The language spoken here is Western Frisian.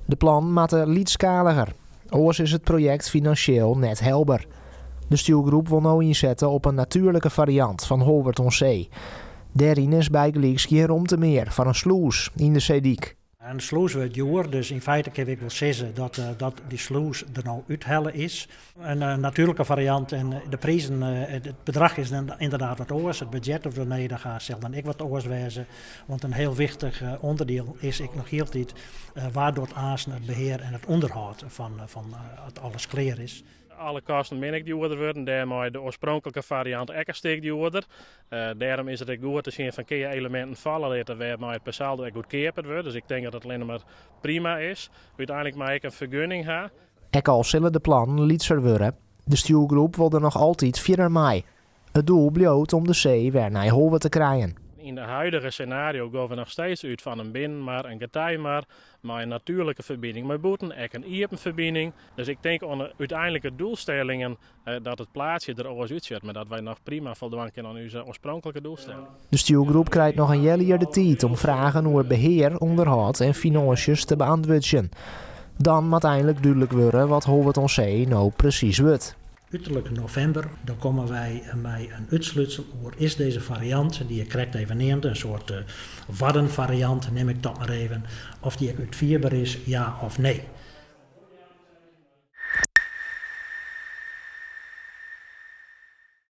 De plannen moatte lytsskaliger, oars is it projekt finansjeel net helber. De stjoergroep wol no ynsette op in natuerlike fariant fan Holwert oan See. Dêryn is bygelyks gjin romte mear foar in slûs yn de seedyk. In slûs wurdt djoer, dus yn feite kinne we ek wol sizze dat dat dy slûs der no úthelle is. In natuerlike fariant en de prizen, it bedrach is dan ynderdaad wat oars. It budzjet dat we nedich ha sil dan ek wat oars wêze. Want in hiel wichtich ûnderdiel is ek noch hieltyd wa docht aansten it behear en it ûnderhâld fan at alles klear is. Alle kosten binne ek djoerder wurden, dêrmei de oarspronklike fariant ek in stik djoerder. Dêrom is it ek goed te sjen fan kinne je eleminten falle litte wêrmei it per saldo ek goedkeaper wurdt. Dus ik tink dat it allinne mar prima is. Uteinlik mei ek in fergunning ha. Ek al sille de plannen lytser wurde, de stjoergroep wol der noch altyd fierder mei. It doel bliuwt om de see wer nei Holwert te krijen. Yn de huidige scenario gean we noch steeds út fan in binnenmar, in getijmar, mei in natuerlike ferbining mei bûten, ek in iepen ferbining. Dus ik tink oan de úteinlike doelstellingen dat it plaatsje der oars útsjocht, mar dat wy noch prima foldwaan kinne oan ús oarspronklike doelstelling. De stjoergroep krijt noch in healjier de tiid om fragen oer behear, ûnderhâld en finânsjes te beantwurdzjen. Dan moat einlik dúdlik wurde wat Holwert oan See no presys wurdt. Uterlik novimber, dan komme wy mei in útslútsel oer is dizze fariant, dy't ik krekt even neamde, in soart Waddenfariant, neam ik dat mar even, oft dy ek útfierber is, ja of nee.